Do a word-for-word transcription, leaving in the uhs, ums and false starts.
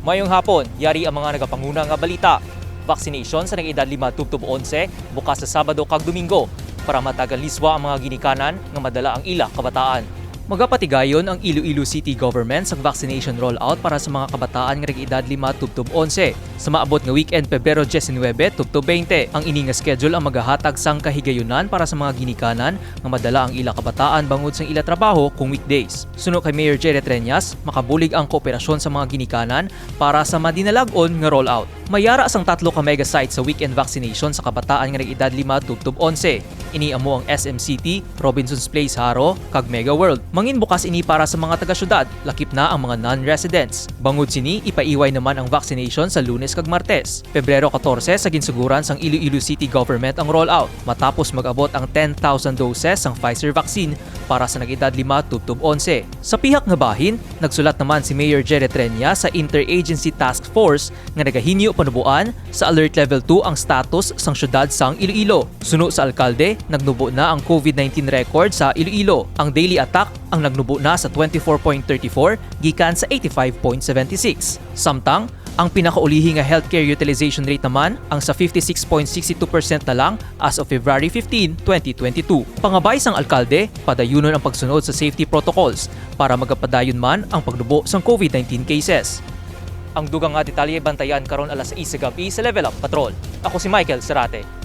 Mayong hapon, yari ang mga nagapanguna nga balita. Vaccination sa nag-edad lima tubtob onse, bukas sa Sabado kag Domingo, para matagan liswa ang mga ginikanan nga madala ang ila kabataan. Magapatigayon ang Iloilo City Government sa vaccination rollout para sa mga kabataan nga nag-edad lima tubtob onse sa maabot nga weekend, Pebrero diecinuebe tubtob twenty. Ang ini nga schedule ang magahatag sang kahigayunan para sa mga ginikanan nga madala ang ila kabataan bangod sang ila trabaho kung weekdays. Suno kay Mayor Jerry Treñas, makabulig ang kooperasyon sa mga ginikanan para sa madinalag-on nga rollout. May yara sang tatlo ka mega site sa weekend vaccination sa kabataan nga nag-edad lima tubtob onse. Ini amo ang S M City, Robinsons Place Jaro, kag Mega World. Mangin bukas ini para sa mga taga-syudad, lakip na ang mga non-residents. Bangod sini, ipaiway naman ang vaccination sa Lunes kag Martes, Pebrero katorse, sa ginsuguran sang Iloilo City Government ang rollout, matapos mag-abot ang ten thousand doses sang Pfizer vaccine para sa nag-edad lima tubtob onse. Sa pihak nga bahin, nagsulat naman si Mayor Jerry Treñas sa Interagency Task Force nga nagahinyo panuboan sa Alert Level two ang status sang syudad sang Iloilo. Suno sa alkalde, nagnubo na ang COVID nineteen record sa Iloilo. Ang daily attack ang nagnubo na sa twenty-four point thirty-four gikan sa eighty-five point seventy-six. Samtang, ang pinakaulihi nga healthcare utilization rate naman ang sa fifty-six point six two percent na lang as of February fifteen, twenty twenty-two. Pangabay sang alkalde, padayunon ang pagsunod sa safety protocols para magapadayon man ang pagnubo sang COVID nineteen cases. Ang dugang nga detalye bantayan karon alas sais sa gab-i sa Level Up Patrol. Ako si Michael Serate.